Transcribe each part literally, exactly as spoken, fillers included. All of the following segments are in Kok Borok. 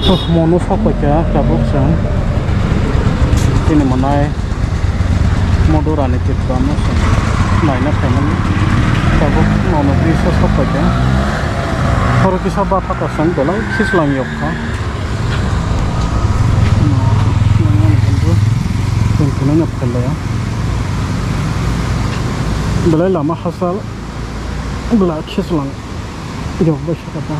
Mono sok paikha tabuk chwng chini mwnai Madhurani Tripura no chwng naina phaimani tabuk mono bridge o sok paikha oro kisa bapha kasang belai khislang yok kha. Chwng kheno phailaya belai lama hachal belai khislang. Yok bai sakata.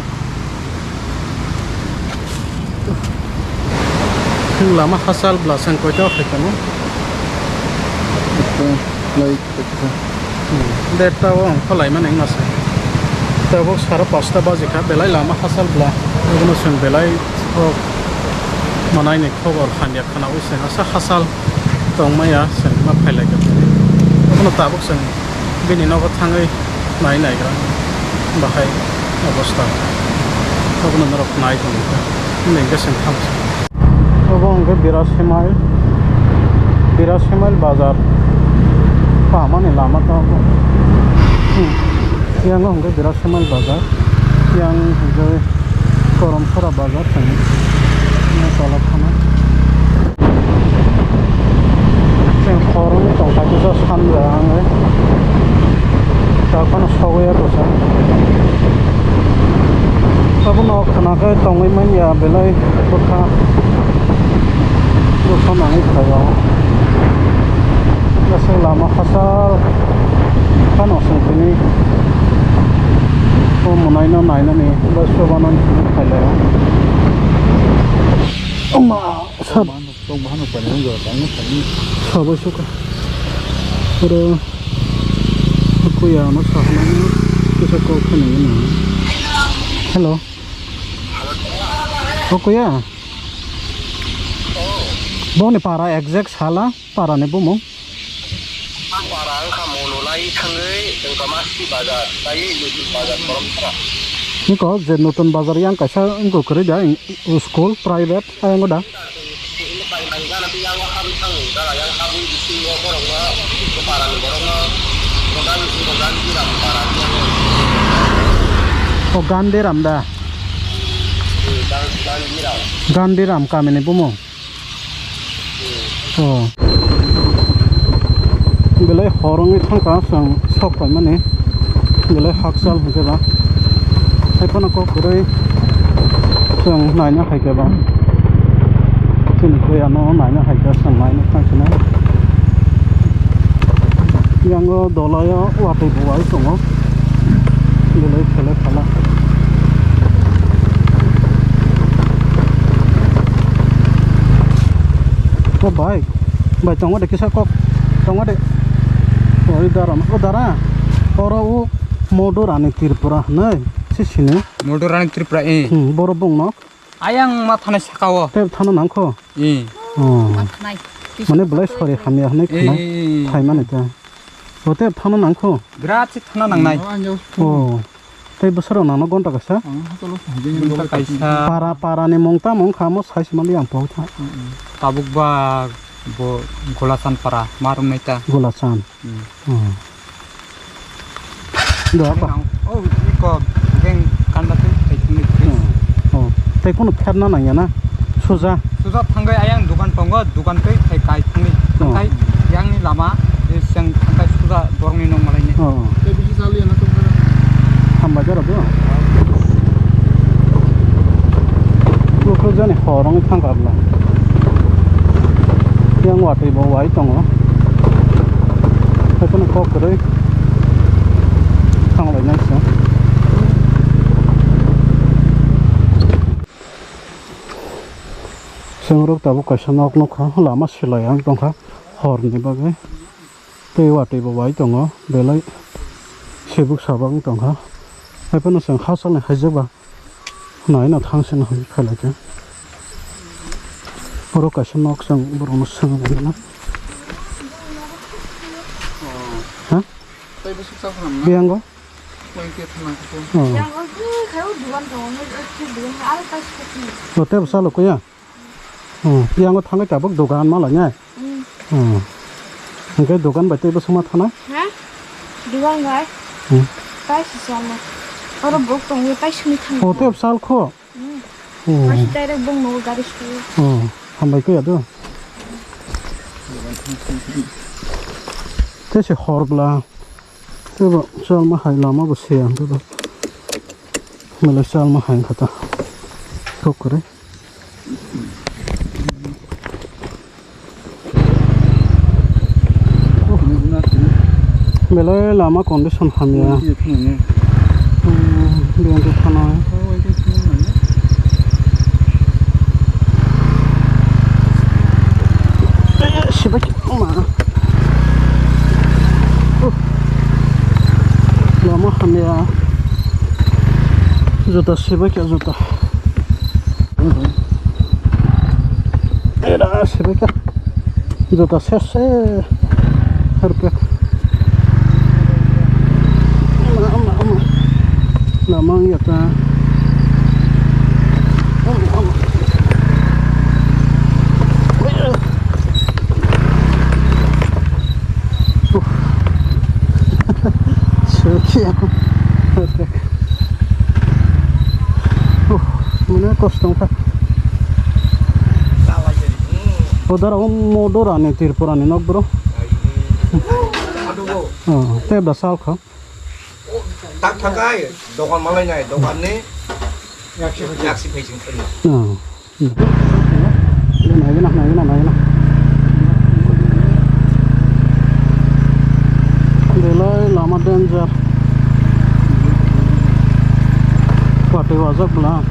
Lama hachal bwla sang koito khaikano. Ito lai khaikano. Derta o ang kholai mani masa. Tabuk sara pasta baji kha belai lama hachal bwla. Abono chwng belai o manai ni khobor hamya khana wi se asa hachal tongmaya chwng ma phailai kha. Abono tabuk chwng bini nogo thangwi nai naigra bahai obostha. Abono norok nai tongkha. Bini hwnkhe chwng thamsa. Obo hwnkhe Birasi Mile, Birasi Mile bazar. Pamani lama tongo. Yang hwnkhe Birasi Mile bazar. Yang hwnkhe Koromsora bazar tong. Yang tola khana. Yang khoroknwi tongkha kisa sanja ang. Takhano sogwi ya dosa. Abono khwnakhai tongwi manya belai bwkha. Bwkha nangwi phaio. Aswk lama hachal phano chwng tini o mwnaino nainani bwswk bana phailaio. Oma sab. Sabai suka. Oro kuya ano sahana kisa kok khani. Hello. O kuya. Boni para exact sala, para ni bumung. Para wngkha Monolai thangwi wngkha Masti Bazar, tei Nutun Bazar Koromsora. Niko je Nutun Bazar yang kaisa wngkha kwrwi da, school private ayang da. O Gandhiram da. Gandhiram kamini bumung. O. Belai hor wngwi thangkha chwng sok paimani. Belai hakchal hwnkhe ba. Haiphano kok kwrwi chwng naina hai khe ba. Chini khe ano naina hai khe chwng naina thang sinai. Yang o dolai o watwi bo wai tongo. Belai khele phala. O bai, bai tongo de kisa kok. Tongo de. Oi dara, o dara. Oro o Madhurani Tripura hwnwi si sini. Madhurani Tripura, eh. Hmm, boro bung nok. Ayang ma thanai saka o. Tei thano nangkho. Eh. Oh. Ma thanai. Mane belai sori hamya hwnwi khwnai. Eh, eh, eh. Thaimani ta. O tei thano nangkho. Birat si thana nangnai. Oh. Tei bwswrok nangno gonta kaisa? Ang hakalo hajeng gonta kaisa. Para, para ni mung tamo wngkha, omo sai se manliya ang pogtha. Mm, mm. Tabuk ba bo Golachan para, ma rwngnai ta. Golachan. Mm. Oh. Do apa? Ang, oh, iko, geng kanda tei, tei, tei, tei. Oh. Oh. Tei kunu pherna nangya na? Suja. Suja thangwi ayang dukan tongo, dukan twi thai kai thangwi. Oh. Thai yang ni lama, eh, seng thangkai suja borok ni nong malai ni. Oh. Tei bisi sali ya na tong kara. Hambai jara bo. Bukho jani horong thangka bla. Yang watwi bo wai tongo. Tei kono kok kwrwi thanglai nai se. Chwng rok tabuk kaisa nok nukha, lama silai ang tongkha horni bagwi. Tei watwi bo bai tongo, belai sebuk sabang tongkha. Haiphano chwng hachal ni haijakba naina thang se nahoi khailai khe. Oro kaisa nok chwng borokno swngwi mano. Ha? Biyango? Oh. Yang o khe khai o dugan tongo, no, o khe dugan hai, aro kaisa khe. O tei bwsa lukuya? Oh, yang o thangwi tabuk dugan ma lai nai? Mm. Oh. Hwnkhe dugan bai tei bwswk ma thana? Ha? Dugan bai? Hmm. Tai si chana. Oro bok tongwi tai sini thang. O tei bwsa lukho? Mm. Oh. Masi direct bong nogo gari suyo. Oh, hambai kaya do. Tei se hor bla. Tei bo chalma hai lama bo se ang tei bo. Mele chalma hai kata. Kok kore. Belai lama condition hamya. Hmm, biyang twi thanai. Eh, sibai ma. Uh. Lama hamya. Juta sibai kha juta. Era, sibika. Juta ses, eh, harpek. Ama, ama, ama. Lama wngya ta. Ama, ama. Uh. Suki aku. Perfect. Uh, mana kosong ta. Odara o modor ani Tripura ni nok bro. Oh, te da sal kha. Tak thakai dokan malai nai, dokan ni yaksi phai sing. Oh. Hmm. Naigina, naigina, naigina. Belai lama danger. Kwtwi wajak bwla.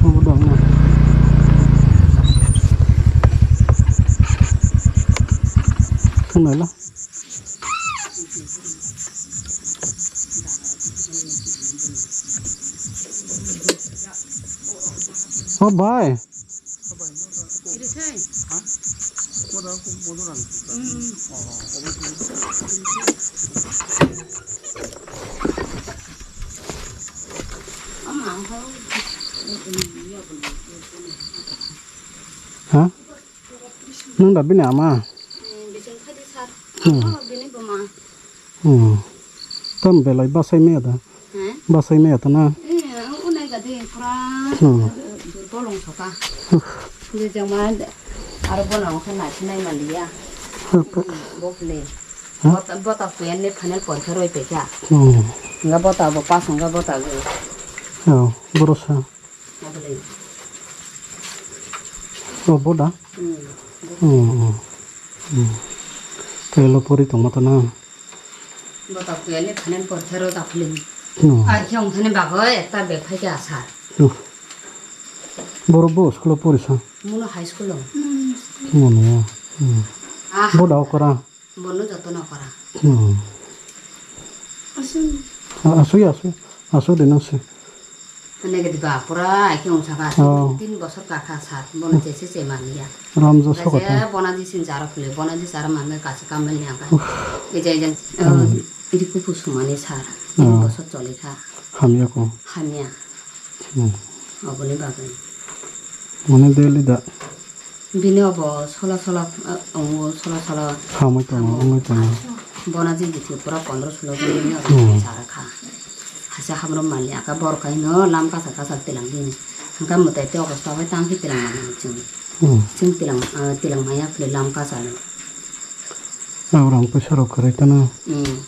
Obo dong na. Thung naila. O bhai. Ha? Nwng da bini ama? Hmm, bising phadi sar. Hmm. Ano bini buma. Hmm. Tam belai basai maya da? Hmm? Basai maya ta na? Eh, ang unai ga de pura Hmm. Durbol wng soka. Huh. De jama aro bona wngkha nai sinai maliya. Apa? Bokle. Huh? Bota, bota kuyan ni final porikha roi pekha. Hmm. Nga bota bo pas nga bota go. Oh, borosa. Abole. Oh, boda? Hmm. Hmm, hmm, hmm. Tei lo pori tongma ta na? Bota kuya le phanen por thero ta phulin. Hmm. Ai, hiong thani bago ekta bag phai khe asar. Hmm. Boro bo school o pori sa? Muno high school o. Muno. Hmm. Ah. Boda okora? Bono jotono kora. Hmm. Aswk. A-, aswk ya, aswk. Aswk de nang se. Mane gede ba, pura aike wng saka. Oh. Tin bosor kakha sar. Bono jese se manya. Ramja sokota. Kaisa bona di sin jaro khule, bona di sar mane kaisa kamel ni angka. Uff. Eja eja, hmm, eh, idi kupu sumani sar. Tin bosor choli kha. Hamya ko. Hamya. Hmm. Oboni bagwi. Mane daily da. Bini obo sola sola, eh, ongo sola sola. Hamoi tongo, hamoi tongo. Bona di bithi pura pondro solo di bini obo hmm. Chara kha. Hasa hamro mali aka bor kaino lam kasa kasa tilang dini. Hangka mutai te obosta bai tang ki tilang mani chung. Hmm. Chung tilang, eh, tilang maya phule lam kasa lo. Aurang pesa rok kare tana. Hmm.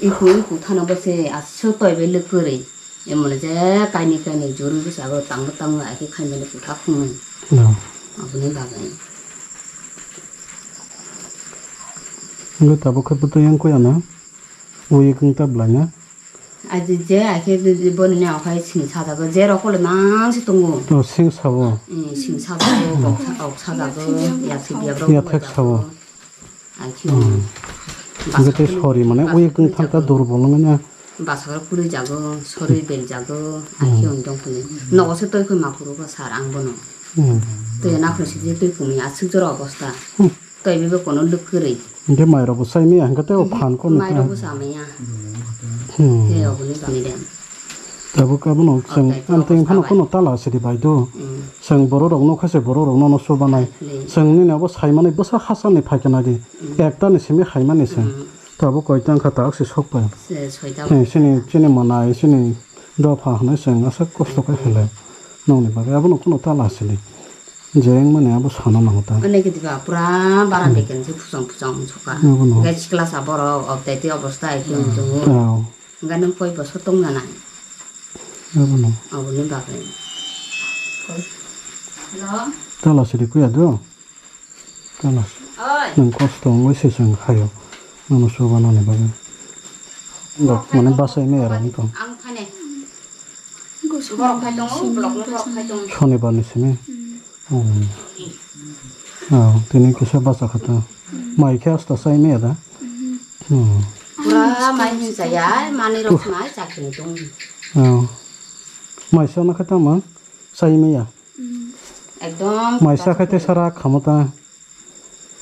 Iku iku thana bose asu toi be lukuri. Emoni je kaini kaini juri bwsa bo tangbo tangbo aike khaimani kutha khumui. No. Aboni bagwi. Wngwi tabuk khe bwtwi wngkui ano. Ui wngkha bwlaina. Aji je aike boni ne okhai sing sajago je rokole mangsi tongo. O sing sabo. Hmm, sing sajago, kok sa-, kok sajago, yaksi biyakrok. Yathek sabo. Ai khe hmm. Hingke tei sori mane ui wng thang ta durbol wng ya. Basa khe kuli jago, sori bel jago, ai khe hmm. Wng tong phili. Nogo se toi khoi ma phuru kha sar ang bono. Hmm. Toi na khoi se toi khumui aswk jora obosta. Hmm. Toi bebe kono luk kwrwi. Hingke mai rok bo sai maya hingke tei o hmm. Phan ko mai rok bo sa maya. Hmm. He oboni bani dem. Tabuk abono chwng amteng phano kono tala sidi bai do. Hmm. Chwng borok rok nukha se borok rok no no chubanai. Chwng nini abo saimani bwsa hachal ni phaikha nai di. Ekta ni simi khaimani chwng. Tabuk koita wngkha ta oksi sokpai. Soita. Chini, chini, chini manai, chini dopha hwnwi chwng aswk kosto khai khailai. Nokni bagwi abono kunu ta lachili. Je wngmani abo sana nango ta. Ane khe diba pura baranda kense phusong phusong wngsuka. Abono. Gas glass a borok obdai tei obostai khe wng tongo. Hwnkhe nwng koi bosor tong nanai? Abono. Aboni bagwi. Hello? Tala siri kuya do? Tala. Oi. Nwng kosto wngwi se chwng khaio. Nono chubanani bagwi. Borok mane bachai maya rang tong. Ang phane. Borok phai tongo, block no borok phai tongo. Shonibar ni simi. Hmm. Oh, tini kisa bacha kha ta. Mai khe asta chai maya da? Hmm. Pura mai hin chaya, mani rok mai chakini tong. Oh. Mai sana kha ta ma? Chai maya. Ekdom. Mai sa kha te sara khamo ta.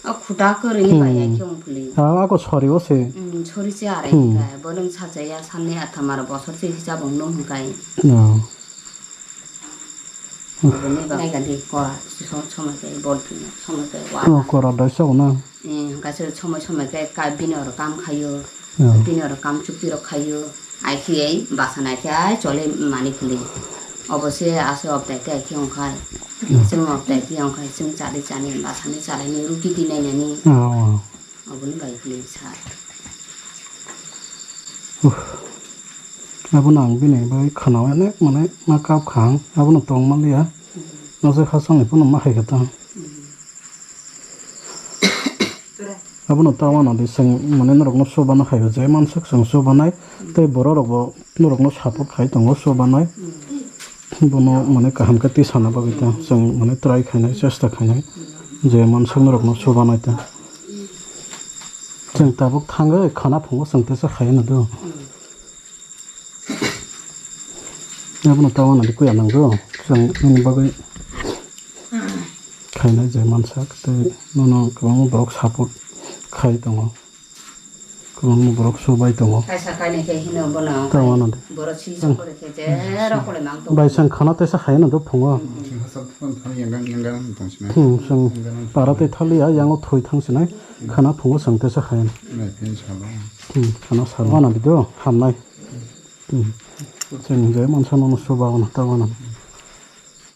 O khuda kwrwini bai ai khe ongphili. Ah, ako sori o se. Hmm, sori se are kai. Bolong sachaya sanni athamar bosor se hisab ongno hwnkai. Oh. Bini bagwi gadi kora, so-, somoi kai bol phino, somoi kai wa. Oh, kora dai sa na. Eh, kaisa somoi somoi kai ka bini oro kam khaio. Oh. Bini oro kam chukti rok khaio. Ai khe ai basa nai khe ai chole mani phili. Obo se ase obdai te ai khe ongkhai. Oh. Chwng obdai te ongkhai chwng chari chani basa ni chalaini ruti di nainani. Oh. Oboni bai phili sa. Uh. Abono ang bini bai khana o onek mane ma kap kha ang. Abono tong manliya. Nase khasang ni phano ma hai kha ta. Abono ta wana di chwng mane norok no chubanai hai je mansuk chwng chubanai tei borok rok bo norok no support khai tongo chubanai. Bono mane kaham khe twi sana bagwi ta chwng mane try khainai chesta khainai je mansuk norok no chubanai ta. Chwng tabuk thangwi khana phungo chwng teisa khaina do. Abono ta wana di kuya nangdo chwng nini bagwi khainai je mansak tei nono kwbangma borok support khai tongo. Kwbangma borok chubai tongo. Kaisa kainwi khe hino bono. Ta wana di. Borok si support khe je rokole mang tongo. Bai chwng khana teisa khaina do phungo. Hmm, chwng para tei thaliya yango thwi thang sinai khana phungo chwng teisa khaina. Hmm, khana salo. Wana di do hamnai. Hmm. Chwng je mansa nono chuba wana ta wana.